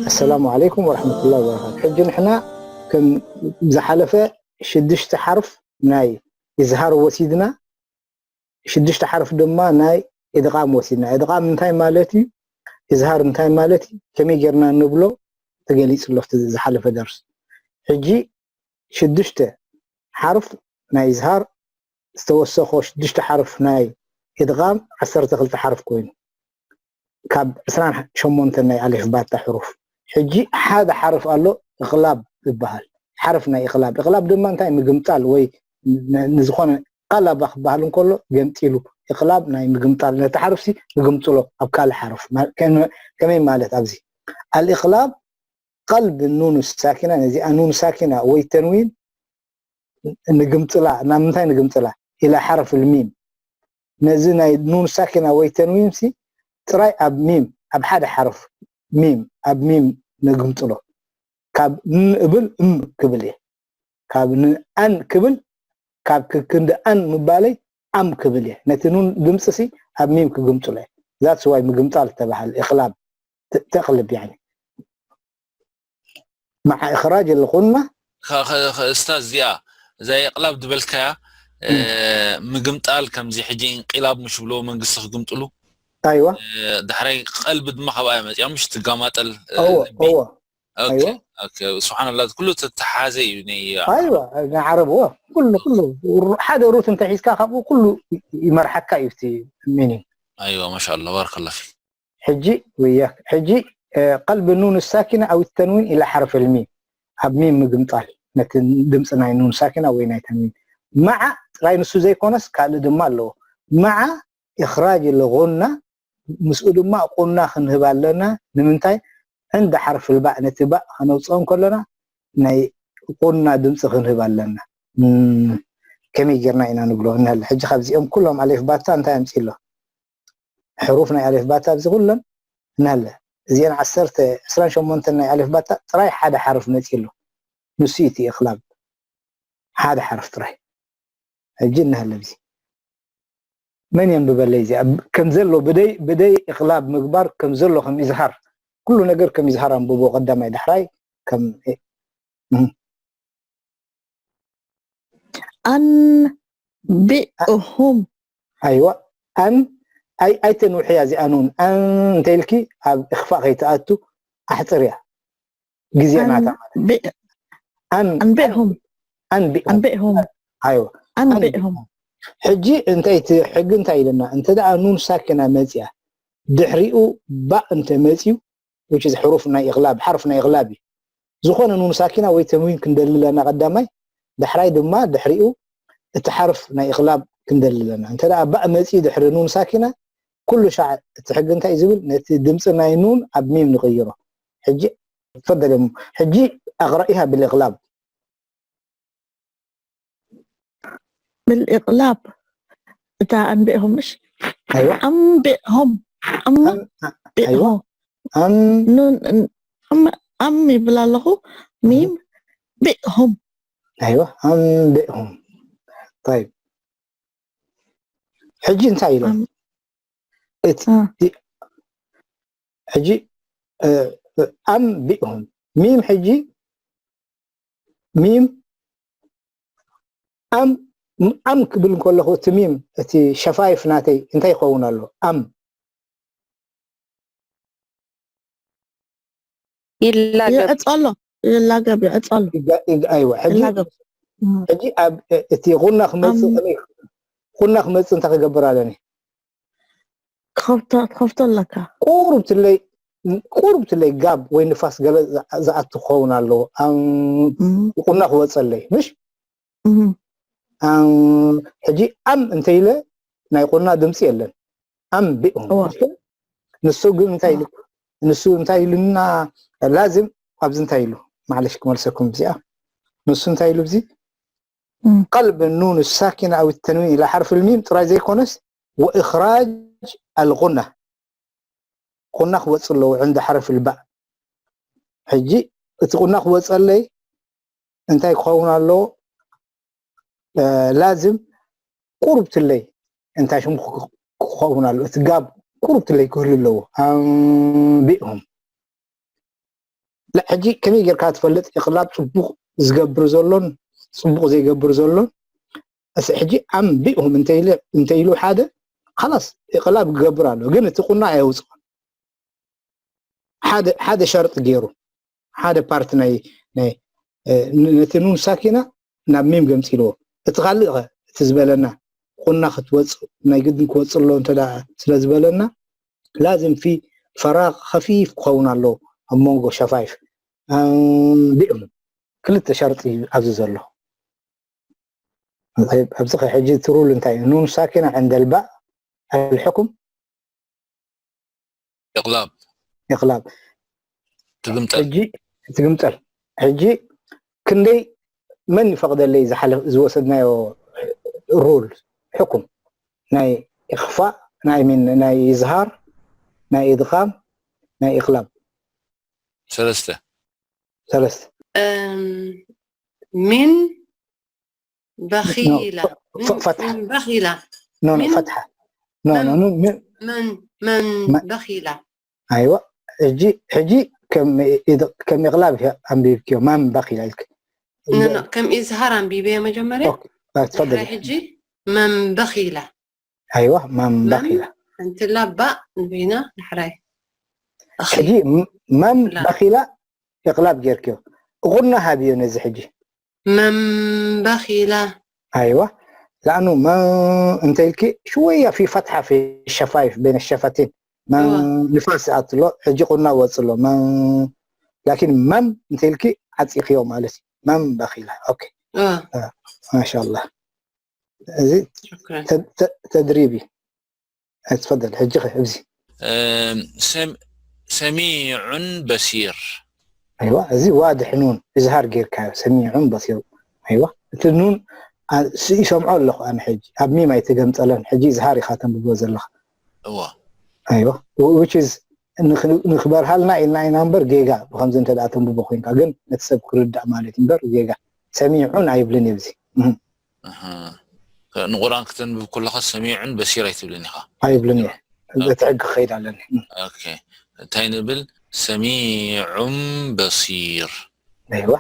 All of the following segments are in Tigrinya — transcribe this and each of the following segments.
السلام عليكم ورحمة الله وبركاته. ሕጂ ንሕና ከም ዝሓለፈ ሽዱሽተ ሓርፍ ናይ ኢዝሃር ወሲድና፣ ሽዱሽተ ሓርፍ ድማ ናይ ኢድቓም ወሲድና። ኢድቓም እንታይ ማለት እዩ? ኢዝሃር እንታይ ማለት እዩ? ከመይ ጌርና ንብሎ ተገሊጹ ኣሎ ኣብቲ ዝሓለፈ ደርስ። ሕጂ ሽዱሽተ ሓርፍ ናይ ኢዝሃር ዝተወሰኾ ሽዱሽተ ሓርፍ ናይ ኢድቓም ዓሰርተ ክልተ ሓርፍ ኮይኑ ካብ ዕስራን ሸሞንተን ናይ ኣሌፍ ባታ ሕሩፍ። ሕጂ ሓደ ሓርፍ ኣሎ እቕላብ ዝበሃል ሓርፍ ናይ እቕላብ። እቕላብ ድማ እንታይ ምግምጣል ወይ ን- ንዝኾነ ቀለባ ክበሃል እንከሎ ገምጢሉ እቕላብ ናይ ምግምጣል ነቲ ሓርፍሲ ምግምጥሎ ኣብ ካልእ ሓርፍ ማ- ከመ- ከመይ ማለት ኣብዚ ኣልእቕላብ ቀልብ ኑን ሳኪና ነዚኣ ኑን ሳኪና ወይ ተንዊን ንግምጥላ ናብ ምንታይ ንግምጥላ ኢላ ሓርፍ ልሚም ነዚ ናይ ኑን ሳኪና ወይ ተንዊን ሲ ጥራይ ኣብ ሚም ኣብ ሓደ ሓርፍ ሚም ኣብ ሚም ንግምጥሎ ካብ ን እብል እም ክብል እየ ካብ ንኣን ክብል ካብ ክክንዲ ኣን ምባለይ ኣም ክብል እየ ነቲ ኑን ድምፂ ሲ ኣብ ሚም ክግምጥሎ እየ that's why ምግምጣል ተባሃል እቕላብ ተ- ተቕልብ ያኒ مع إخراج الغنة ኡስታዝ እዚኣ እዛ የቕላብ ዝበልካያ ምግምጣል ከምዚ ሕጂ እንቂላብ ምሽ ብሎ መንግስቲ ክግምጥሉ أيوة ዳሕራይ ቀልቢ ድማ ካብኣ መፅያ ምሽ ትጋማጠል أوه أوه أيوة ስብሓንላ ኩሉ ተተሓዘ እዩ أيوة عرب هو كله كله ሓደ ሩት እንተ ሒዝካ ካብኡ ኩሉ ይመርሓካ እዩ እቲ meaning ኣይዋ ማሻላ ባረከላ ፊ ሕጂ ወያክ ሕጂ ቀልቢ ኑን ሳኪና ኣው ተንዊን ኢላ ሓርፍ ልሚ ኣብ ሚም ምግምጣል ነቲ ድምፂ ናይ ኑን ሳኪና ወይ ናይ ተንዊን መዓ ጥራይ ንሱ ዘይኮነስ ካልእ ድማ ኣለዎ መዓ إخراج الغنة ምስኡ ድማ ቁና ክንህብ ኣለና ንምንታይ عند حرف الباء ነቲ ባእ ከነውፅኦ እንከለና ናይ ቁና ድምፂ ክንህብ ኣለና ከመይ ጌርና ኢና ንብሎ እንሀለ ሕጂ ካብዚኦም ኩሎም ኣሌፍ ባታ እንታይ ኣምፂ ኣሎ ሕሩፍ ናይ ኣሌፍ ባታ ኣብዚ ኩለን እንሀለ እዚአን ዓሰርተ ዕስራን ሸሞንተን ናይ ኣሌፍ ባታ ጥራይ ሓደ ሓርፍ መፂ ኣሎ ንሱ እቲ እኽላብ ሓደ ሓርፍ ጥራይ ሕጂ እንሀለ ኣብዚ መን የንብበለይ እዚኣ ከም ዘሎ ብደይ ብደይ እኽላብ ምግባር ከም ዘሎ ከም ኢዝሃር ኩሉ ነገር ከም ኢዝሃር ኣንብቦ ቀዳማይ ዳሕራይ ከም ኣንቢእሁም ኣይዋ ኣን ኣይ ኣይተንውሕያ እዚኣ ኑን ኣን እንተኢልኪ ኣብ እኽፋእ ከይትኣቱ ኣሕፅርያ ግዜ ናታ ማለት ኣን ኣንቢእሁም ኣንቢእሁም ኣንቢእሁም ኣይዋ ኣንቢእሁም ሕጂ እንታይ እቲ ሕጊ እንታይ ኢለና እንተ ደኣ ኑን ሳኪና መፅያ ድሕሪኡ ባእ እንተ መፅዩ which is ሕሩፍ ናይ እቕላብ ሓርፍ ናይ እቕላብ እዩ ዝኾነ ኑን ሳኪና ወይ ተንዊን ክንደሊ ኣለና ቀዳማይ ዳሕራይ ድማ ድሕሪኡ እቲ ሓርፍ ናይ እቕላብ ክንደሊ ኣለና እንተ ደኣ ባእ መፅዩ ድሕሪ ኑን ሳኪና ኩሉ ሻዕ እቲ ሕጊ እንታይ እዩ ዝብል ነቲ ድምፂ ናይ ኑን ኣብ ሚም ንቕይሮ ሕጂ ፈደለ ሕጂ ኣቕረኢሃ ብልእቕላብ بالإقلاب እታ ኣንቢእሁም ምሽ ኣይዋ ኣንቢእሁም ኣይዋ ኣንቢእሁም ኣን ኑን ኣም ይብል ኣለኹ ሚም ቢእሁም ኣይዋ ኣንቢእሁም طيب ሕጂ እንታይ ኢሎም እቲ ሕጂ ኣንቢእሁም ሚም ሕጂ ሚም ኣም ኣም ክብል ከለኹ እቲ ሚም እቲ ሸፋይፍ ናተይ እንታይ ይኸውን ኣሎ ኣም ይላገብ ይዕፀሎ ይላገብ ይዕፀሎ ኣይዋ ሕጂ ይላገብ ሕጂ ኣብ እቲ ቁና ክመፅእ ከመይ ቁና ክመፅእ እንታይ ክገብር ኣለኒ ትኸፍቶ ኣለካ ቁሩብ ትለይ ቁሩብ ትለይ ጋብ ወይ ንፋስ ገለ ዝኣቱ ክኸውን ኣለዎ ቁና ክወፀለይ ምሽ ሕጂ ኣም እንተ ኢለ ናይ ቁና ድምፂ የለን ኣም ቢእሁም ንሱ ግን እንታይ ኢሉ ንሱ እንታይ ኢሉና ላዝም ኣብዚ እንታይ ኢሉ ማዕለሽ ክመልሰኩም እዚኣ ንሱ እንታይ ኢሉ እዚ ቀልብ ኑን ሳኪን ኣው ተንዊን ኢላ ሓርፍ ልሚም ጥራይ ዘይኮነስ ወእኽራጅ ኣልቁና ቁና ክወፅ ኣለዎ ዕንደ ሓርፍ ልባእ ሕጂ እቲ ቁና ክወፀለይ እንታይ ክኸውን ኣለዎ ላዝም ቁሩብ ትለይ እንታይ ሽሙ ክኸውን ኣሎ? እቲ ጋብ ቁሩብ ትለይ ክህሉ ኣለዎ። ኣንቢእሁም። ሕጂ ከመይ ጌርካ ትፈልጥ? ኢቕላብ ጽቡቕ ዝገብር ዘሎን ጽቡቕ ዘይገብር ዘሎን። እስ ሕጂ ኣንቢእሁም እንተኢሉ ሓደ፣ ኻላስ፣ ኢቕላብ ክገብር ኣሎ፣ ግን እቲ ቁና ኣየውፅኦን። ሓደ ሸርጢ ገይሩ፣ ሓደ ፓርት ናይ ነቲ ኑን ሳኪና ናብ ሚም ገምፂልዎ። እቲ ካልእ እቲ ዝበለና ቁና ክትወፅእ ናይ ግድን ክወፅእ ኣሎ እንተ ስለ ዝበለና ላዝም ፊ ፈራቅ ከፊፍ ክኸውን ኣለዎ ኣብ መንጎ ሸፋይፍ። ቢዑ ክልተ ሸርጢ ኣብዚ ዘሎ ኣብዚ ሕጂ ትሩል እንታይ እዩ? ኑን ሳኪና ዕንደልባእ ኣልሕኩም إقلاب إقلاب ትግምጠል ሕጂ ትግምጠል ሕጂ ክንደይ መን ይፈቅደለይ ዝሓለፍ ዝወሰድናዮ ሩል ሕኩም ናይ إخفاء ናይ ሚን ናይ إظهار ናይ إدغام ናይ إقلاب ሰለስተ ሰለስተ من بخيلة فتحة من بخيلة ኖ ኖ ፈትሓ ኖ ኖ ኖ من من بخيلة ኣይዋ ሕጂ ሕጂ ከም إقلاب ኣንቢብክዮ ማም በኺላ ኢልክ ከም إظهار ኣንቢበዮ መጀመርያ ትፈደል ሕጂ من بخيلة ኣይዋ ማም በኺላ ሓንቲ ላ ባእ ንበይና ዳሕራይ ሕጂ ማም በኺላ إقلاب ጌርክዮ ቁና ሃብዮ ነዚ ሕጂ من بخيلة ኣይዋ لأنه ما እንተ ኢልኪ شوية في فتحة في الشفايف بين الشفتين ما ንፋስ ይኣትሎ ሕጂ ቁና ወፅሎ ما لكن ማም እንተ ኢልኪ ዓፂኽዮ ማለት እዩ ማም በኺላ ኦኬ اه ما شاء الله እዚ شكرا ተድሪቢ ትፈደል ሕጂ ኣብዚ سميع بصير ኣይዋ እዚ ዋድሕ ኑን إظهار ጌርካዮ سميع بصير ኣይዋ እቲ ኑን ይሰምዖ ኣለኹ ኣነ ሕጂ ኣብ ሚም ኣይተገምጠለን ሕጂ إظهار ኢኻ ተንብቦ ዘለኻ እዋ ኣይዋ which is ንክበርሃልና ኢልና ኢና እምበር ጌጋ ብከምዚ እንተ ተንብቦ ኮይንካ ግን ነቲ ሰብ ክርዳእ ማለት እምበር ጌጋ سميع ኣይብልን እዩ እዚ ንቁርኣን ክተንብብ ከለኻ سميع بصير ኣይትብልን ኢኻ ኣይብልን እየ በቲ ሕጊ ክኸይድ ኣለኒ እንታይ ንብል سميع بصير ኣይዋ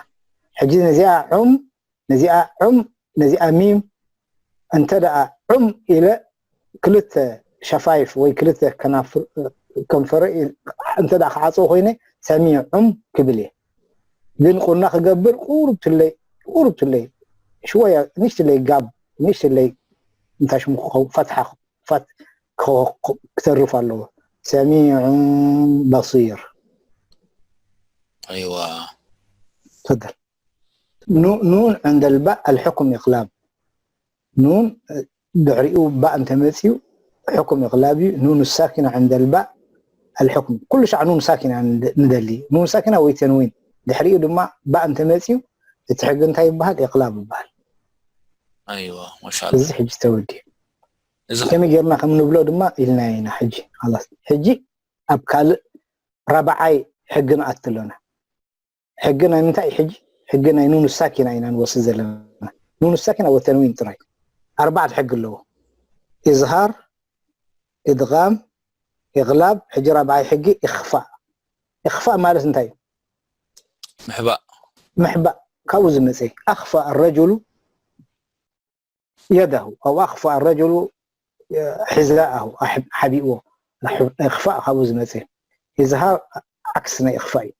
ሕጂ ነዚኣ ዑም ነዚኣ ዑም ነዚኣ ሚም እንተ ደኣ ዑም ኢለ ክልተ ሸፋይፍ ወይ ክልተ ከናፍር ከንፈረ እንተ ደኣ ክዓፅዎ ኮይነ سميع ክብል እየ ግን ቁና ክገብር ቁሩብ ትለይ ቁሩብ ትለይ ሽወያ ንሽትለይ ጋብ ንሽትለይ እንታይ ሽሙ ክኸውን ፈትሓ ክተርፍ ኣለዎ سميع بصير أيوة تفضل ኑን عند الباء الحكم إقلاب ኑን ድሕሪኡ ባእ እንተመፅዩ ሕኩም إقلاب እዩ ኑን ሳኪና عند الباء الحكم ኩሉ ሻዕ ኑን ሳኪና ንደሊ ኑን ሳኪና ወይ ተንዊን ድሕሪኡ ድማ ባእ እንተመፅዩ እቲ ሕጊ እንታይ ይበሃል إقلاب ይበሃል أيوة ما شاء እዚ الله ሕጂ ተወዲኡ እዚ ከመይ ጌርና ከም ንብሎ ድማ ኢልና ኢና ሕጂ خلاص ሕጂ ኣብ ካልእ ራብዓይ ሕጊ ንኣቲ ኣለና ሕጊ ናይ ምንታይ ሕጂ ሕጊ ናይ ኑን ሳኪና ኢና ንወስድ ዘለና ኑን ሳኪና ወተንዊን ጥራይ ኣርባዕተ ሕጊ ኣለዎ إظهار إدغام إقلاب ሕጂ ራብዓይ ሕጊ إخفاء إخفاء ማለት እንታይ እዩ ምሕባእ ምሕባእ ካብኡ ዝመፀ أخفى الرجل يده أو أخفى الرجل حذاءه ሓቢእዎ إخفاء ካብኡ ዝመፀ إظهار ዓክሲ ናይ إخفاء እዩ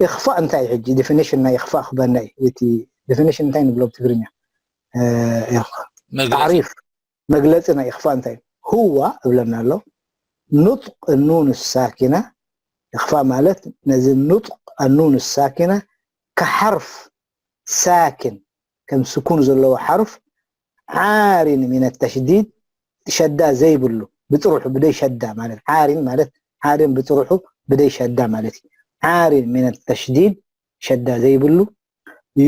إخفاء እንታይ እዩ ሕጂ ዲፊኒሽን ናይ إخفاء ክበና እዩ እቲ ዲፊኒሽን እንታይ ንብሎ ብትግርኛ تعريف መግለፂ ናይ إخفاء እንታይ እዩ هو እብለና ኣሎ نطق النون الساكنة إخفاء ማለት ነዚ نطق النون الساكنة كحرف ساكن ከም ስኩን ዘለዎ حرف عار من التشديد ሸዳ ዘይብሉ ብጥሩሑ ብደይ ሸዳ ማለት عار ማለት عار ብጥሩሑ ብደይ ሸዳ ማለት እዩ عار من التشديد ሸዳ ዘይብሉ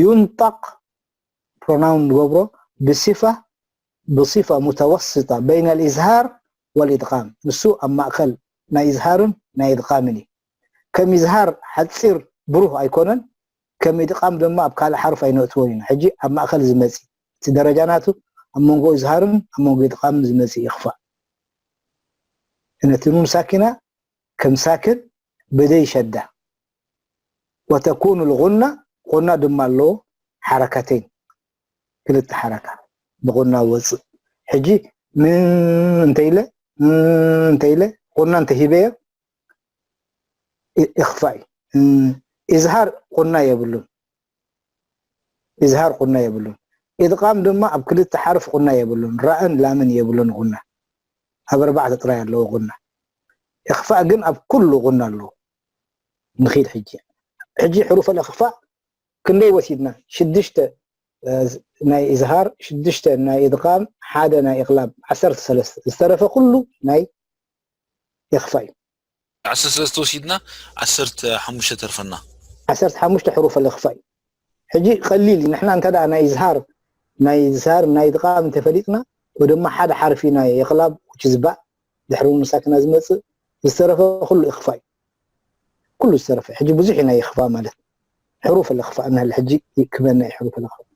ينطق pronoun ንገብሮ ብصفة ብصفة متوسطة بين الإظهار والإدغام ንሱ ኣብ ማእከል ናይ إظهار ን ናይ إدغام ን እዩ ከም إظهار ሓፂር ብሩህ ኣይኮነን ከም إدغام ድማ ኣብ ካልእ حرف ኣይነእትዎን ኢና ሕጂ ኣብ ማእከል ዝመፅእ እቲ ደረጃ ናቱ ኣብ መንጎ ኢዝሃርን ኣብ መንጎ ኢድቓምን ዝመጽእ ኢኽፋእ። ነቲ ኑን ሳኪና ከም ሳክን ብደይ ሸዳ። ወተኩኑ ልጉና፣ ጉና ድማ ኣለዎ ሓረካተይን፣ ክልተ ሓረካ ብጉና ወፅእ። ሕጂ ምን እንተኢለ ምን እንተኢለ ጉና እንተሂበዮ ኢ- ኢኽፋእ እዩ። እ- ኢዝሃር ጉና የብሉን። ኢዝሃር ጉና የብሉን። ኢድቓም ድማ ኣብ ክልተ ሓርፍ ጉና የብሉን። ራእን ላምን የብሉን ጉና። ኣብ ኣርባዕተ ጥራይ ኣለዎ ጉና። ኢኽፋእ ግን ኣብ ኩሉ ጉና ኣለዎ። ንኺድ ሕጂ። ሕጂ ሕሩፈል ኢኽፋእ ክንደይ ወሲድና? ሽዱሽተ እ፣ ናይ ኢዝሃር፣ ሽዱሽተ ናይ ኢድቓም፣ ሓደ ናይ ኢቕላብ፣ ዓሰርተ ሰለስተ። ዝተረፈ ኩሉ ናይ ኢኽፋእ እዩ። ዓሰርተ ሰለስተ ወሲድና ዓሰርተ ሓሙሽተ ተርፈና። ዓሰርተ ሓሙሽተ ሕሩፈል ኢኽፋእ እዩ። ሕጂ ቀሊል እዩ። ንሕና እንተ ደኣ ናይ ኢዝሃር ናይ ኢዝሃር ናይ ኢድቓም እንተፈሊጥና፣ ወይ ድማ ሓደ ሓርፊ ናይ ኢቕላብ፣ which is ባእ፣ ድሕሪ ኑን ሳኪና ዝመጽእ፣ ዝተረፈ ኩሉ ኢኽፋእ እዩ። ኩሉ ዝተረፈ። ሕጂ ብዙሕ እዩ ናይ ኢኽፋእ ማለት። ሕሩፈል ኢኽፋእ እናሃለ ሕጂ ክበና እዩ። ሕሩፈል ኢኽፋእ፣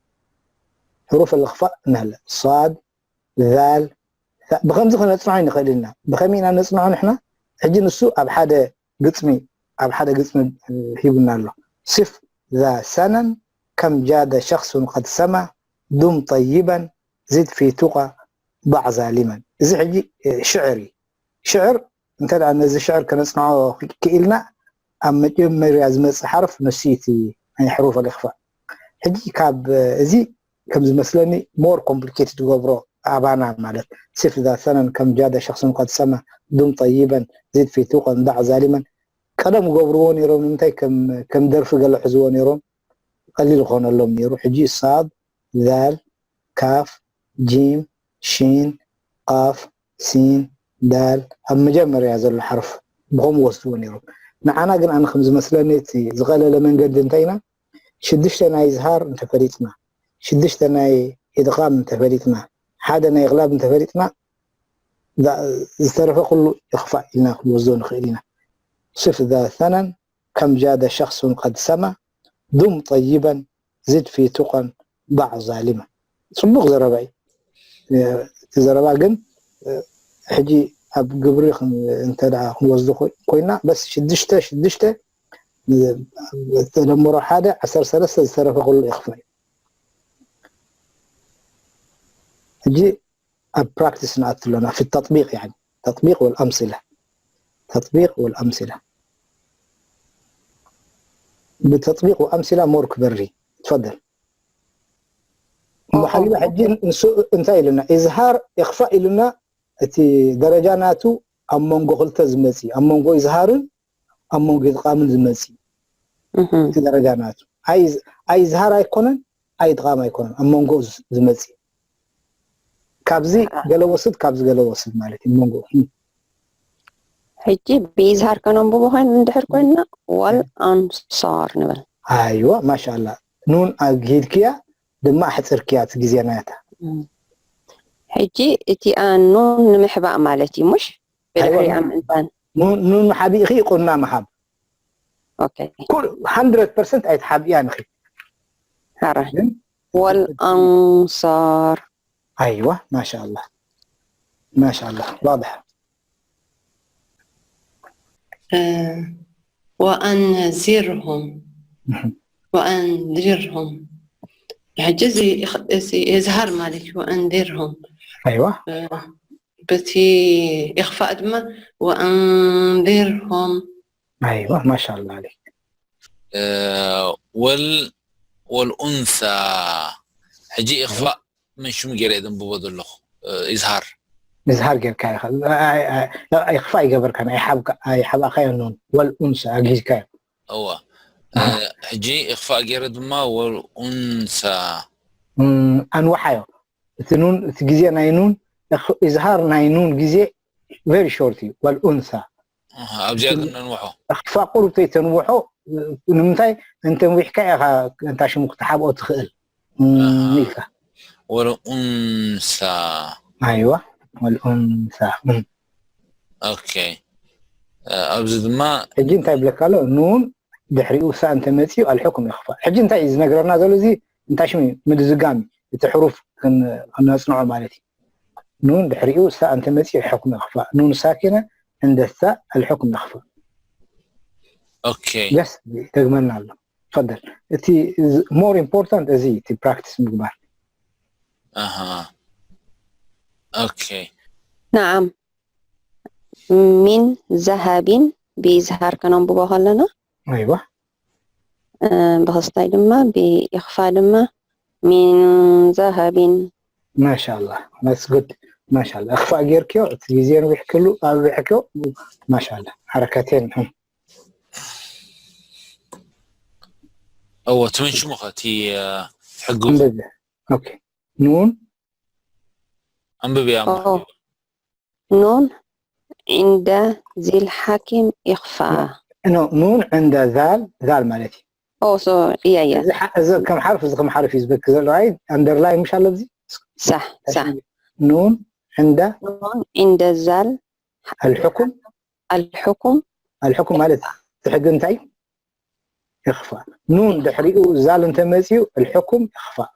ሕሩፈል ኢኽፋእ እናሃለ ሳድ፣ ዛል፣ ታ። ብኸምዚ ክነጽንዖ ኣይንኽእል ኢና። ብኸመይ ኢና ነጽንዖ ንሕና? ሕጂ ንሱ ኣብ ሓደ ግጥሚ፣ ኣብ ሓደ ግጥሚ ሂቡና ኣሎ። ስፍ ዛ ሰነን ከም ጃደ ሸኽሱን ቀድ ሰማ ዱም ጠይበን ዚድ ፊ ቱቃ ዳዕ ዛሊመን። እዚ ሕጂ ሽዕር እዩ። ሽዕር እንተ ደኣ ነዚ ሽዕር ከነጽንዖ ክኢልና፣ ኣብ መጀመርያ ዝመጽእ ሓርፍ ንሱ እዩ እቲ ናይ ሕሩፈል ኢኽፋእ። ሕጂ ካብ እዚ ከም ዝመስለኒ ሞር ኮምፕሊኬትድ ዝገብሮ ኣባና ማለት ስፍ ዛ ሰነን ከም ጃደ ሸኽሱን ቀድ ሰማ ዱም ጠይበን ዚድ ፊ ቱቃን ዳዕ ዛሊመን ቀደም ገብርዎ ነይሮም። ንምንታይ ከም ከም ደርፊ ገለ ሕዝዎ ነይሮም፣ ቀሊል ይኾነሎም ነይሩ። ሕጂ ሳድ፣ ዛል፣ ካፍ፣ ጂም፣ ሺን፣ ቃፍ፣ ሲን፣ ዳል ኣብ መጀመርያ ዘሎ ሓርፍ ብኸምኡ ወስድዎ ነይሮም። ንዓና ግን ኣነ ከም ዝመስለኒ እቲ ዝቐለለ መንገዲ እንታይ ኢና ሽዱሽተ ናይ ዝሃር እንተፈሊጥና፣ ሽዱሽተ ናይ ኢድቓም እንተፈሊጥና፣ ሓደ ናይ ኢቕላብ እንተፈሊጥና፣ ዛ- ዝተረፈ ኩሉ ይኽፋእ ኢልና ክንወስዶ ንኽእል ኢና። ስፍ ዛ ሰነን ከም ጃደ ሸኽሱን ቀድ ሰማ ዱም ጠይበን ዚድ ፊ ቱቀን ዳዕ ዛሊመን። ጽቡቕ ዘረባ እዩ። እቲ ዘረባ ግን ሕጂ ኣብ ግብሪ እንተ ደኣ ክንወስዶ ኮይና በስ ሽዱሽተ ሽዱሽተ ተደምሮ ሓደ ዓሰርተ ሰለስተ ዝተረፈ ኩሉ ይኽፋእ እዩ። ሕጂ ኣብ ፕራክቲስ ንኣቱ ኣለና ፊ ተጥቢቅ ያኒ ተጥቢቅ ወልኣምሲላ ተጥቢቅ ወልኣምሲላ ብተጥቢቅ ወኣምሲላ ሞር ክበሪ ትፈደል እሞ ሓቢባ ሕጂ ንሱ እንታይ ኢሉና ኢዝሃር ኢኽፋእ ኢሉና እቲ ደረጃ ናቱ ኣብ መንጎ ክልተ ዝመጽእ ኣብ መንጎ ኢዝሃርን ኣብ መንጎ ኢድቓምን ዝመጽእ እቲ ደረጃ ናቱ ኣይ ኢዝሃር ኣይኮነን ኣይ ኢድቓም ኣይኮነን ኣብ መንጎ ዝመጽእ ካብዚ ገለ ወስድ ካብዚ ገለ ወስድ ማለት እዩ መንጎ ሕጂ ብኢዝሃር ከነንብቦ ኮይን እንድሕር ኮይንና ወል ኣንሳር ንበል ኣይዋ ማሻላ ኑን ኣግሂድክያ ድማ ኣሕፅርክያ እቲ ግዜ ናያታ ሕጂ እቲኣ ኑን ንምሕባእ ማለት እዩ ሙሽ ብድሕሪኣ ምእንታን ኑን ሓቢእኺ ቁና ምሃብ ኦኬ ኩል hundred percent ኣይትሓብእያ ንኺ ሕራይ ወል ኣንሳር ኣይዋ ማሻላ ማሻላ ዋضح ወኣንዚርሁም ወኣንዚርሁም ሕጂ እዚ እዚ የዝሃር ማለት እዩ ወኣንዚርሁም ኣይዋ በቲ ኢኽፋእ ድማ ወኣንዚርሁም ኣይዋ ማሻላ عليك ወል ወልኡንሳ ሕጂ ኢኽፋእ መን ሽሙ ገይረ እየ ዘንብቦ ዘለኹ ኢዝሃር ኢዝሃር ጌርካ ኢኽፋእ ኣይገበርካን ኣይሓብኣኻዮ ኑን ወልኡንሳ ኣግሂዝካዮ እወ ሕጂ ኢኽፋእ ገይረ ድማ ወልኡንሳ ኣንውሓዮ እቲ ኑን እቲ ግዜ ናይ ኑን ኢዝሃር ናይ ኑን ግዜ very short እዩ ወልኡንሳ ኣብዚኣ ግን ነንውሖ እኽፋ ቁሩብ ተይተንውሖ ንምንታይ እንተንዊሕካ ኢኻ እንታ ሽሙ ክትሓብኦ ትኽእል ኢልካ ወልኡንሳ ኣይዋ ወልኡንሳ ኦኬ ኣብዚ ድማ ሕጂ እንታይ ብለካ ኣሎ ኑን ድሕሪኡ ሳ እንተመፅኡ ኣልሕኩም ይኽፋእ ሕጂ እንታይ እዩ ዝነግረና ዘሎ እዚ እንታይ ሽሙ ምድዝጋም እዩ እቲ ሕሩፍ ክነፅንዖ ማለት እዩ። ኑን ድሕሪኡ እሳ እንተመፂኡ ሕኩም ይኽፋእ። ኑን ሳኪና እንደ ሳ ኣልሕኩም ይኽፋእ። Okay. Yes፣ ደግመልና ኣሎ። ፈደል እቲ more important እዚ እቲ practice ምግባር። ኣሃ okay. نعم من ذهب ብኢዝሃር ከነንብቦ ከለና ኣይዋ እ፣ ብኸስታይ ድማ ብኢኽፋ ድማ من ذهب ማሻላ that's good። ማሻላ እኽፋእ ጌርክዮ እቲ ግዜ ንዊሕ ክሉ ኣብሪሕክዮ። ማሻላ ሓረካቴን እወ ትመን ሽሙ ኸ እቲ ሕጉ እንደዚ okay ኑን ኣንብብያ ኦ ኑን عند ذي الحكم إخفاء no ኑን ዕንደ ዛል ዛል ማለት እዩ። ኦ ሶ እያ እያ እዚ ሐ- እዚ ከም ሓርፍ እዚ ከም ሓርፍ እዩ ዝበክ ዘሎ ኣይ underline ምሽ ኣሎ እዚ صح صح ኑን ዕንደ ኑን عند ذا ኣልሕኩም الحكم ኣልሕኩም ማለት እቲ ሕጊ እንታይ ይኽፋእ። ኑን ድሕሪኡ ዛል እንተመፅኡ ኣልሕኩም ይኽፋእ።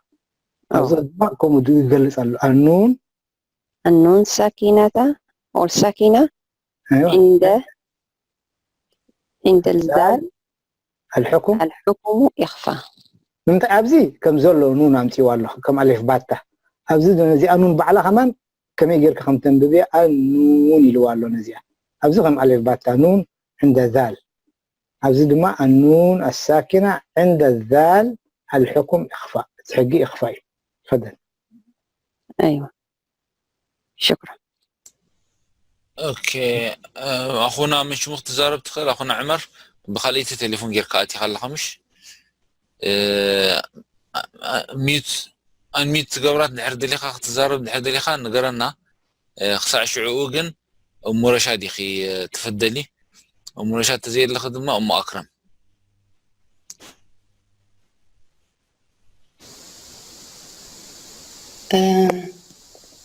ኣብዚ ድማ ከምኡ ይገልፅ ኣሎ ኣኑን النون ساكنة أو الساكنة ኣይዋ عند عند الذال ኣልሕኩም الحكم إخفاء ንምንታይ ኣብዚ ከም ዘሎ ኑን ኣምፅዋ ኣለኹ ከም ኣሌፍ ባታ ኣብዚ ነዚኣ ኑን ባዕላ ከማን ከመይ ጌርካ ከም ተንብብያ ኣኑን ኢልዋ ኣሎ ነዚኣ ኣብዚ ከም ኣሌፍ ባታ ኑን ዕንደ ዛል ኣብዚ ድማ ኣኑን ኣሳኪና ዕንደ ዛል ኣልሕኩም ኢኽፋእ እቲ ሕጊ ኢኽፋእ እዩ ፈደል أيوة شكرا okay. ኣኹና ምሽ ምክ ትዛረብ ትኽእል ኣኹና ዕመር ብካልኣይቲ ቴሌፎን ጌርካ ኣቲኻ ኣለኻ ምሽ ሚዩት ኣንሚዩት ትገብራት ድሕር ደሊኻ ክትዛረብ ድሕር ደሊኻ ንገረና። ክሳዕ ሽዕኡ ግን እሞ ረሻድ ኢኺ ትፈደሊ። እሞ ረሻድ ተዘየለኺ ድማ እሞ ኣክረም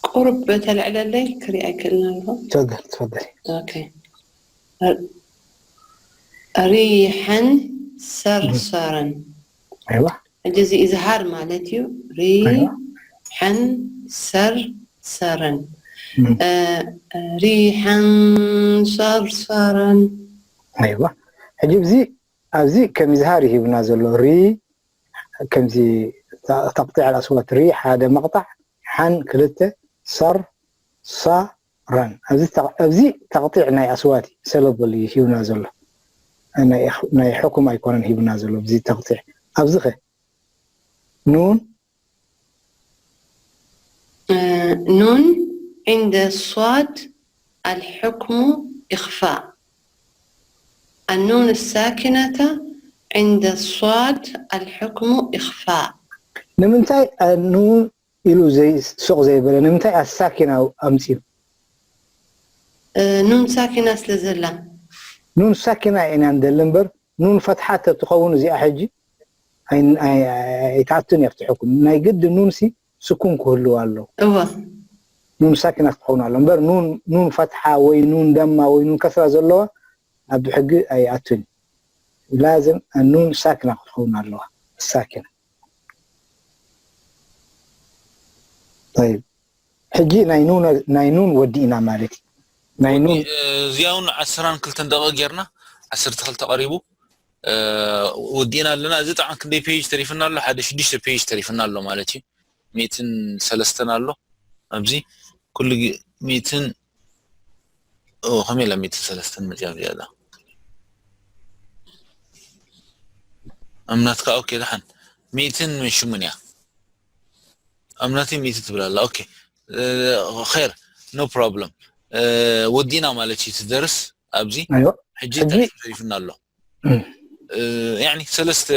ቁርብ ተልዕለለይ ክሪኣ ኣይክእልን ኣለኹ። ትፈደል ትፈደል ኦኬ። ሪሐን ሰርሰረን ኣይዋ ሕጂ እዚ ኢዝሃር ማለት እዩ። ሪሐን ሰርሰረን ሪሐን ሰርሰረን ኣይዋ ሕጂ እዚ ኣብዚ ከም ኢዝሃር እዩ ሂብና ዘሎ ሪ ከምዚ ተቕጢዕ ኣስዋት ሪ ሓደ መቕጣዕ ሓን ክልተ ሰር ሳ ረን ኣብዚ ተቕጢዕ ናይ ኣስዋት እዩ ሰለብል እዩ ሂብና ዘሎ ናይ ሕኩም ኣይኮነን ሂብና ዘሎ እዚ ተቕጢዕ ኣብዚ ኸ ኑን ኑን عند الصاد الحكم إخفاء النون الساكنة عند الصاد الحكم إخفاء ንምንታይ ኑን ኢሉ ሱቕ ዘይበለ ንምንታይ ኣሳኪና ኣምፅኡ ኑን ሳኪና ስለ ዘላ ኑን ሳኪና ኢና ንደሊ እምበር ኑን ፈትሓ ተትኸውን እዚኣ ሕጂ ኣይትኣቱን እያ ኣብቲ ሕኩም ናይ ግዲ ኑን ሲ ስኩን ክህልዋ ኣለዎ እወ ኑን ሳኪና ክትኸውን ኣሎ እምበር ኑን ፈትሓ ወይ ኑን ደማ ወይ ኑን ከስራ ዘለዋ ኣብ ሕጊ ኣይኣቱን ላዝም ኑን ሳኪና ክትኸውን ኣለዋ ሳኪና طيب ሕጂ ናይ ኑን ናይ ኑን ወዲእና ማለት እዩ ናይ ኑን እዚኣ እውን ዓስራን ክልተን ደቂቕ ጌርና ዓሰርተ ክልተ ቀሪቡ ወዲእና ኣለና እዚ ጣዕም ክንደይ ፔጅ ተሪፍና ኣሎ ሓደ ሽዱሽተ ፔጅ ተሪፍና ኣሎ ማለት እዩ ሚእትን ሰለስተን ኣሎ ኣብዚ ኩሉ ሚእትን ከመይ ኢላ ሚእትን ሰለስተን መፅያ እዚኣ ኣምናትካ ኦኬ ደሓን ሚእትን ሽሙንያ ኣምናተይ ሚእቲ ትብል ኣላ ኦኬ ኸር no problem ወዲና ማለት እዩ ትደርስ ኣብዚ ሕጂ ተሪፍና ኣሎ ያኒ ሰለስተ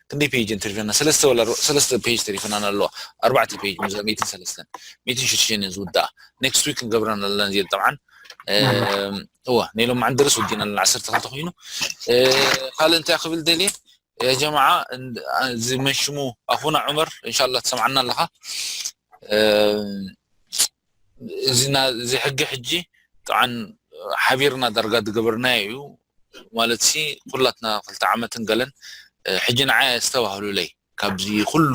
ክንደይ ፔጅ ተሪፈና ሰለስተ ወላ ሰለስተ ፔጅ ተሪፈና ኣለዋ ኣርባዕተ ፔጅ ምዛ ሚእትን ሰለስተን ሚእትን ሽዱሽተን ዝውዳኣ next week ክንገብረን ኣለና ዚ ጠብዓን እዋ ናይ ሎማዓንቲ ደርስ ወዲና ኣለና ዓሰርተ ክልተ ኮይኑ ካልእ እንታይ ክብል ደልየ يا جماعة እዚ መን ሽሙ ኣኹና ዑመር እንሻላ ትሰምዓና ኣለኻ እዚ ሕጊ ሕጂ ጥዓን ሓቢርና ዳርጋ ዝገበርናዮ እዩ ማለት ሲ ኩላትና ክልተ ዓመትን ገለን ሕጂ ንዓይ ኣስተባህሉለይ ካብዚ ኩሉ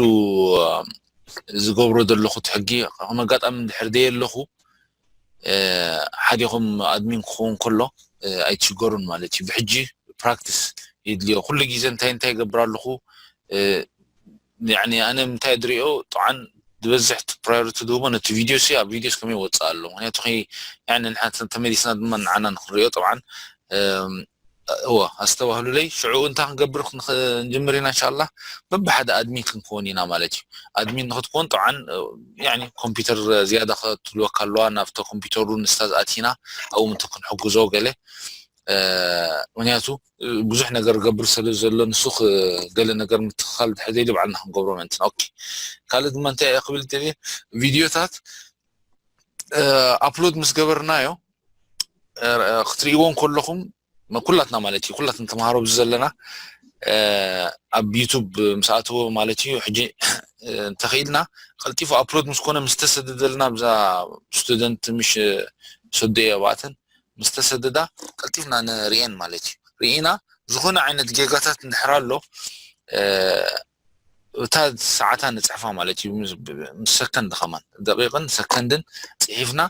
ዝገብሮ ዘለኹ ሕጊ ከም ኣጋጣሚ እንድሕር ደየ ኣለኹ ሓዲኹም ኣድሚን ክኸውን ከሎ ኣይትሽገሩን ማለት እዩ። ብሕጂ ፕራክቲስ የድልዮ። ኩሉ ግዜ እንታይ እንታይ ይገብር ኣለኹ ኣነ እንታይ ድሪኦ ጥዓን ዝበዝሕ ፕራዮሪቲ ድህቦ ነቲ ቪድዮ ሲ ኣብ ቪዲዮስ ከመይ ይወፅእ ኣሎ ምክንያቱ ተመሊስና ድማ ንዓና ንክንሪኦ ጥዓን እወ ኣስተባህሉለይ ሽዑ እንታይ ክንገብር ንጅምር ኢና እንሻላ በብሓደ ኣድሚን ክንከውን ኢና ማለት እዩ። ኣድሚን ንክትኮን ጥዓን ኮምፒውተር ዝያዳ ክትልወካ ኣለዋ ናብተ ኮምፒውተሩ ንስታ ዝኣቲና ኣብኡ ምንተ ክንሕግዞ ገለ ምክንያቱ ብዙሕ ነገር ገብር ስለ ዘሎ ንሱ ገለ ነገር ምትክካል ድሕር ዘይሉ ባዕልና ክንገብሮ ምእንትን ኦኬ። ካልእ ድማ እንታይ እየ ክብል ደልየ ቪድዮታት ኣፕሎድ ምስ ገበርናዮ ክትርእይዎ ከለኹም ኩላትና ማለት እዩ ኩላትና ተምሃሮ ብዚ ዘለና ኣብ ዩቱብ ምስ ኣተዎ ማለት እዩ ሕጂ እንተኽኢልና ቀልጢፉ ኣፕሎድ ምስ ኮነ ምስ ተሰደደልና ብዛ ስቱደንት ምሽ ሰዶ እየ ኣብኣተን ምስ ተሰደዳ ቀልጢፍና ንርእየን ማለት እዩ ርኢና ዝኾነ ዓይነት ጌጋታት እንድሕር ኣሎ እታ ሰዓታ ንፅሕፋ ማለት እዩ ምስ ሰከንድ ከማን ደቂቅን ሰከንድን ፅሒፍና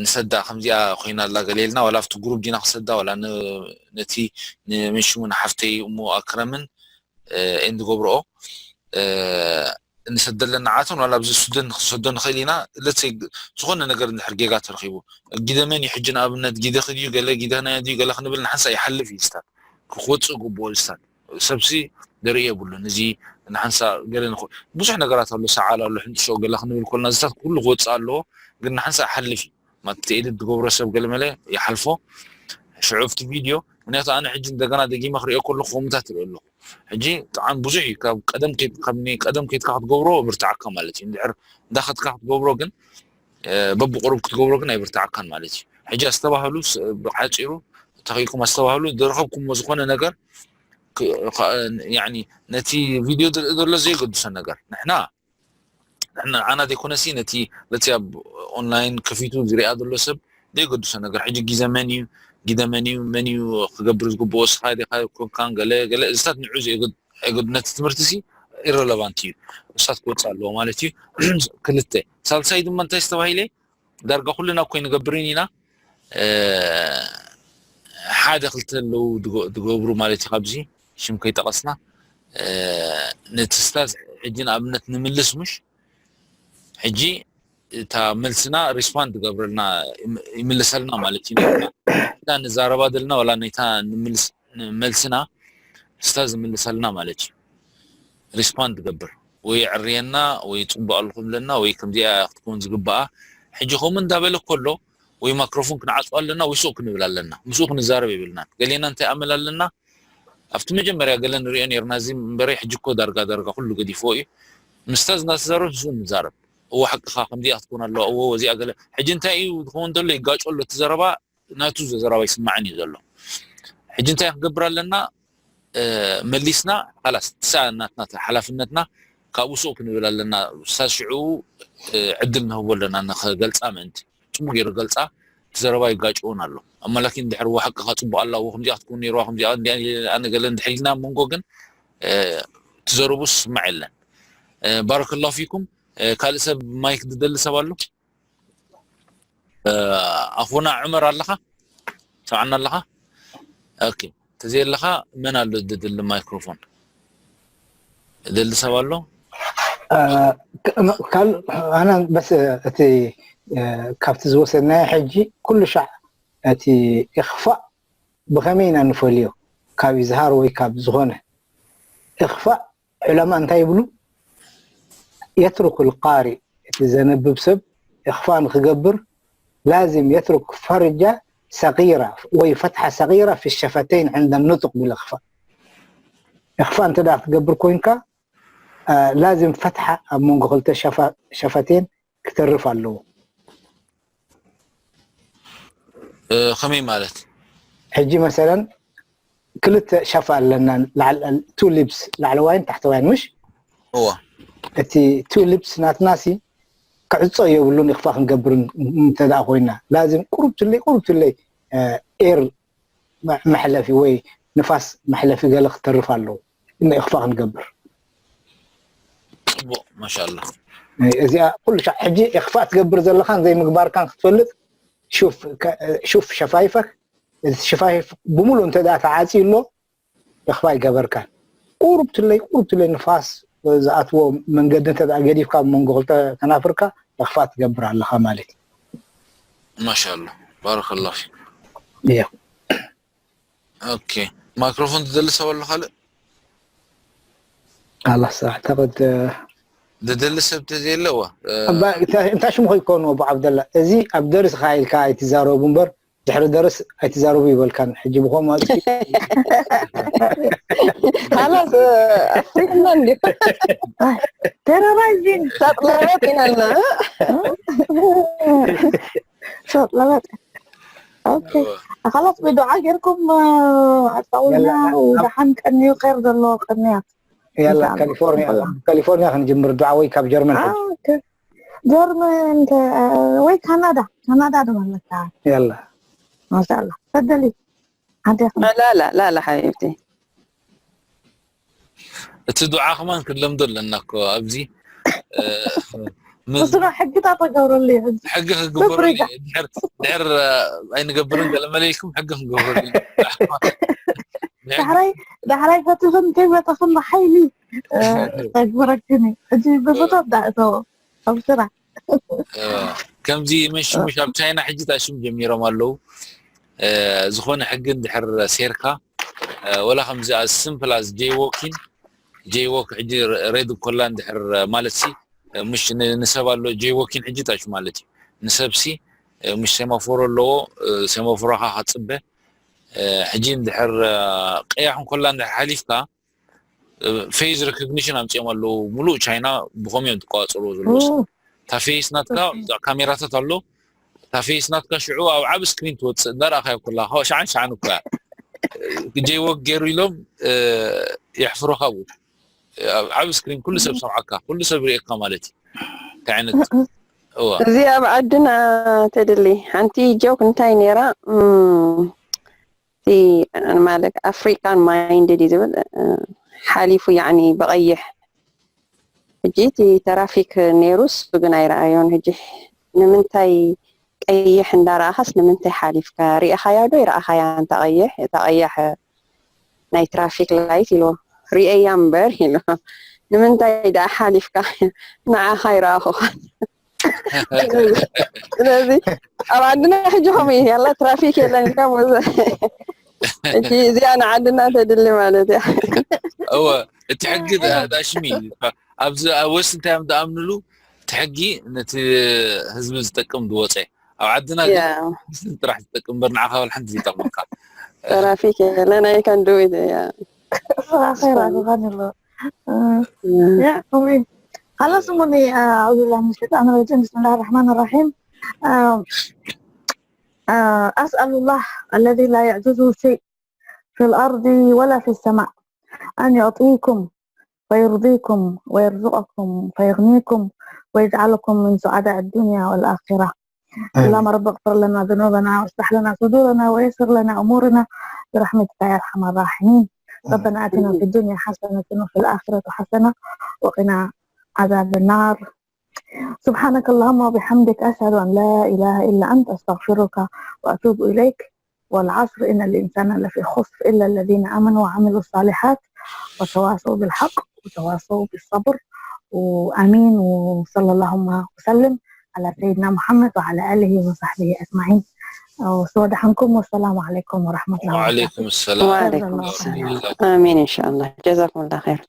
ንሰዳ ከምዚኣ ኮይና ኣላ ገለ ኢልና ዋላ ኣብቲ ግሩፕ ዲና ክሰዳ ዋላ ነቲ ንመሽሙ ንሓፍተይ እሞ ኣክረምን ኤንድ ገብርኦ ንሰደለን ንዓቶም ዋላ ኣብዚ ሱደን ንክንሰዶ ንኽእል ኢና ለትሰይ ዝኾነ ነገር እንድሕር ጌጋ ተረኺቡ ጊደ መን እዩ ሕጂ ንኣብነት ጊደ ክድዩ ገለ ጊደ ናይ ድዩ ገለ ክንብል ንሓንሳ ይሓልፍ እዩ ስታት ክወፅእ ግብኦ ስታት ሰብሲ ደርኢ የብሉን እዚ ንሓንሳ ገለ ንኽ ብዙሕ ነገራት ኣሎ ሰዓል ኣሎ ሕንጥሾ ገለ ክንብል ኮልና ዝታት ኩሉ ክወፅእ ኣለዎ ግን ንሓንሳ ሓልፍ እዩ ማለት ኤዲት ዝገብሮ ሰብ ገለመለ ይሓልፎ ሽዑ ኣብቲ ቪድዮ ምክንያቱ ኣነ ሕጂ እንደገና ደጊመ ክሪኦ ከለኩ ከምታት ርኢ ኣለኩ ሕጂ ብጣዕሚ ብዙሕ እዩ ካብ ቀደም ከይድ- ካብ ናይ ቀደም ከይድካ ክትገብሮ ብርትዓካ ማለት እዩ እንድሕር እንዳኸድካ ክትገብሮ ግን እ፣ በብቁሩብ ክትገብሮ ግን ኣይብርትዓካን ማለት እዩ ሕጂ ኣስተባህሉ ስ- ብሓፂሩ ተኺልኩም ኣስተባህሉ ዝረኸብኩምዎ ዝኾነ ነገር ክ- ኸ- ያኒ ነቲ ቪድዮ ዝርኢ ዘሎ ዘይገድሶ ነገር ንሕና ንዓና ዘይኮነሲ ነቲ ለቲ ኣብ ኦንላይን ከፊቱ ዝሪኣ ዘሎ ሰብ ዘይገድሶ ነገር ሕጂ ጊዘ መን እዩ ጊደ መን እዩ መን እዩ ክገብር ዝግብኦ ስኻ ዲኻ ኮንካን ገለ ገለ እዚታት ንዑ ዘይገድ- ኣይገድ- ነቲ ትምህርቲ ሲ ኢረለቫንት እዩ እሳት ክወፅእ ኣለዎ ማለት እዩ ክልተ ሳልሳይ ድማ እንታይ ዝተባሂለ ዳርጋ ኩልና እኮ ንገብርን ኢና ሓደ ክልተ ኣለዉ ዝገብሩ ማለት እዩ ካብዚ ሽም ከይጠቐስና ነቲ ስታዝ ሕጂ ንኣብነት ንምልስ ሙሽ ሕጂ እታ መልስና ሪስፖንድ ትገብረልና ይምልሰልና ማለት እዩ እታ ንዛረባ ዘለና ዋላ ነታ መልስና ስታዝ ዝምልሰልና ማለት እዩ ሪስፖንድ ትገብር ወይ የዕርየና ወይ ፅቡቅ ኣለኹም ኣለና ወይ ከምዚኣ ክትከውን ዝግባኣ ሕጂ ከምኡ እንዳበለ ከሎ ወይ ማክሮፎን ክንዓፅዋ ኣለና ወይ ሱቅ ክንብል ኣለና ምስኡ ክንዛረብ የብልናን ገሌና እንታይ ኣመል ኣለና ኣብቲ መጀመርያ ገለ ንሪኦ ነርና እዚ እምበረ ሕጂ እኮ ዳርጋ ዳርጋ ኩሉ ገዲፍዎ እዩ ምስታ ዝናተዛረብ ንሱ ንዛረብ እዎ ሓቅኻ ከምዚኣ ክትኮን ኣለዋ እዎ ወዚኣ ገለ ሕጂ እንታይ እዩ ዝኸውን ዘሎ ይጋጮ ኣሎ እቲ ዘረባ ናቱ ዘረባ ይስማዕን እዩ ዘሎ ሕጂ እንታይ ክንገብር ኣለና መሊስና ላስ ትሳ ናትና ሓላፍነትና ካብኡ ሱቅ ክንብል ኣለና ሳስ ሽዑ ዕድል ንህቦ ኣለና ንክገልፃ ምእንቲ ፅቡቅ ገይሩ ገልፃ እቲ ዘረባ ይጋጭውን ኣሎ ኣማላኪ እንድሕር ዎ ሓቅካ ፅቡቅ ኣላ ዎ ከምዚኣ ክትከውን ነይርዋ ከምዚኣ ኣነ ገለ እንድሕር ኢልና መንጎ ግን ትዘረቡ ስማዕ የለን ባረከላሁ ፊኩም ካልእ ሰብ ማይክ ዝደሊ ሰብ ኣሎ ኣኹና ዑመር ኣለኻ ሰምዓና ኣለኻ ኦኬ ተዘይ ኣለኻ መን ኣሎ ዝደሊ ማይክሮፎን ደሊ ሰብ ኣሎ ካልእ ኣነ በስ እቲ ካብቲ ዝወሰድናዮ ሕጂ ኩሉ ሻዕ እቲ ኢኽፋእ ብኸመይ ኢና ንፈልዮ ካብ ኢዝሃር ወይ ካብ ዝኾነ ኢኽፋእ ዑለማ እንታይ ይብሉ የትሩክ ልቃሪእ እቲ ዘንብብ ሰብ ኢኽፋእ ንክገብር ላዝም የትሩክ ፈርጃ ሰጊራ ወይ ፈትሓ ሰጊራ ፊ ሸፈተይን ዕንደ ኑጡቅ ብልኽፋእ ኢኽፋእ እንተ ክትገብር ኮይንካ ላዝም ፈትሓ ኣብ መንጎ ክልተ ሸፈቴን ክተርፍ ኣለዎ። ከመይ ማለት? ሕጂ መሰለን ክልተ ሸፋ ኣለና፣ ቱ ሊፕስ ላዕለዋይን ታሕተዋይን ምሽ? እወ። እቲ ቱ ሊፕስ ናትናሲ ክዕጾ የብሉን፣ ኢኽፋ ክንገብር እንተ ደኣ ኮይና ላዝም ቁሩብ ትለይ ቁሩብ ትለይ ኤር መሕለፊ ወይ ንፋስ መሕለፊ ገለ ክተርፍ ኣለዎ። እና ኢኽፋ ክንገብር። ጽቡቕ ማሻኣላ። እዚኣ ኩሉ ሻዕ ሕጂ ኢኽፋእ ትገብር ዘለኻን ዘይምግባርካን ክትፈልጥ ሹፍ ከ- ሹፍ ሸፋይፈክ፣ እቲ ሸፋይፍ ብምሉእ እንተ ደኣ ተዓፅዩ ኣሎ፣ ኢኽፋእ ይገበርካን። ቁሩብ ትለይ ቁሩብ ትለይ ንፋስ ዝኣትዎ መንገዲ እንተ ደኣ ገዲፍካ፣ ኣብ መንጎ ክልተ ከናፍርካ ኢኽፋእ ትገብር ኣለኻ ማለት እዩ። ማሻኣላ ባረከላሁ ፊክ። እያ። ኦኬ፣ ማይክሮፎን ትደሊ ሰብ ኣሎ ካልእ? ኣላስ ኣዕተቅድ ዝደሊ ሰብ ተዘየለዋ እንታይ ሽሙ ከይኮኑ ኣቡ ዓብደላ፣ እዚ ኣብ ደርሲ ኢልካ ኣይትዛረቡ እምበር ድሕሪ ደርስ ኣይትዛረቡ ይበልካን። ሕጂ ብኸም خلاص ኣፍሪቅና እንዲ terrorizing ተጥለበት ኢናልና ተጥለበት ኦኬ خلاص ብዱዓ ጌርኩም ኣጣውልና የላ፣ ወደሓን ቀንዩ ኸይር ዘለዎ ቅንያት ያላ ኢንሻኣላህ። ካሊፎርኒያ ካሊፎርኒያ ክንጅምር ዱዓ ወይ ካብ ጀርመን ሕጂ ጀርመን ከ- ወይ ካናዳ ካናዳ ድማ ኣለካ ያላ ማሻላ ፈደሊ ሓንቲ لا لا لا لا حبيبتي እቲ ዱዓ ከማን ክንለምዶ ኣለና እኮ ኣብዚ እ፣ ምን- ንስና ሕግታት ተገብረሉ እዩ ሕጂ ሕጊ ክግበሩ በፍሪዳ። ድሕር ድሕር ኣይንገብርን ገለ መለ ኢልኩም ሕጊ ክንገብረሉ ኢና። ዳሕራይ ዳሕራይ ፈትኽን ከይመጠኽን ብሓይሊ እ፣ ከግብረክን እዩ ሕጂ ብፍቶት ዳእተዎ ኣብ ስራሕ እ፣ ከምዚ መሽሙሽ ኣብ ቻይና ሕጂ ታሽም ጀሚሮም ኣለዉ። እ፣ ዝኾነ ሕጊ እንድሕር ሴርካ እ፣ ወላ ከምዚ as simple as jaywalking jaywalk ሕጂ ሬድ እንኮላ እንድሕር ማለት ሲ እ፣ ምሽ ን- ንሰብ ኣሎ jaywalking ሕጂ ታሽ ማለት እዩ ንሰብ ሲ እ፣ ምሽ ሴማፎሮ ኣለዎ እ፣ ሴማፎሮኻ ከፅበ እ፣ ሕጂ እንድሕር እ፣ ቀያሕ እንኮላ እንድሕር ሓሊፍካ face recognition ኣምፅኦም ኣለዉ ሙሉእ ቻይና ብኸም እዮም ትቋፅሩ ዘለዉ እታ ፌስ ናትካ እዛ ካሜራታት ኣሎ እታ ፌስ ናትካ ሽዑ ኣብ ዓብ ስክሪን ትወፅእ እንዳረኣኻዮ ኩላ ሸዓን ሸዓን እኮ ጀይወክ ገይሩ ኢሎም የሕፍሮኻ ብ ኣብ ዓብ ስክሪን ኩሉ ሰብ ሰምዓካ ኩሉ ሰብ ርእካ ማለት እዩ እንታይ ዓይነት እዋ እዚ ኣብ ዓድና ተድሊ ሓንቲ ጆክ እንታይ ነይራ እም፣ እቲ ማለት ኣፍሪካን ማይንድድ እዩ ዝብል እ፣ ሓሊፉ ያኒ ብቐይሕ ሕጂ እቲ ተራፊክ ነይሩ እሱ ግን ኣይረኣዮን ሕጂ ንምንታይ ቀይሕ እንዳረኣኻስ ንምንታይ ሓሊፍካ ሪእኻያ ዶ ይረኣኻያ እንታ ቀይሕ እታ ቀያሕ ናይ ትራፊክ ላይት ኢልዎ ሪኤያ እምበር ኢሉ ንምንታይ ደኣ ሓሊፍካ ንዓኻ ይረኣኹኻ ስለዚ ኣብ ዓድና ሕጂ ከምኡ እዩ ያላ ትራፊክ የለን ኢልካ እዚኣ ንዓድና ተድሊ ማለት እያ እወ እቲ ሕጊ ዳሽሚ ኣብዚ ወስ እንታይ እዮም ዝኣምንሉ እቲ ሕጊ ነቲ ህዝቢ ዝጠቅም ዝወፀ ኣብ ዓድና ግን ጥራሕ ዝጠቅም እምበር ንዓኻ ወላ ሓንቲ ዘይጠቅመካ ትራፊክ የለን I can do it خير هذا غني الله يا أمي خلاص أمي أعوذ بالله من الشيطان الرجيم بسم الله الرحمن الرحيم أسأل الله الذي لا يعجزه شيء في الأرض ولا في السماء أن يعطيكم فيرضيكم ويرزقكم فيغنيكم ويجعلكم من سعداء الدنيا والآخرة. اللهم رب اغفر لنا ذنوبنا واصلح لنا صدورنا ويسر لنا أمورنا برحمتك يا أرحم الراحمين. ربنا آتنا في الدنيا حسنة وفي الآخرة حسنة وقنا عذاب النار. سبحانك اللهم وبحمدك أشهد أن لا إله إلا أنت أستغفرك وأتوب إليك. والعصر إن الإنسان لفي خسر إلا الذين آمنوا وعملوا الصالحات وتواصوا بالحق وتواصوا بالصبر. وآمين وصلى اللهم وسلم على سيدنا محمد وعلى آله وصحبه أجمعين. وسوى دحنكم والسلام عليكم ورحمة الله وبركاته. وعليكم السلام وعليكم السلام آمين إن شاء الله جزاكم الله خير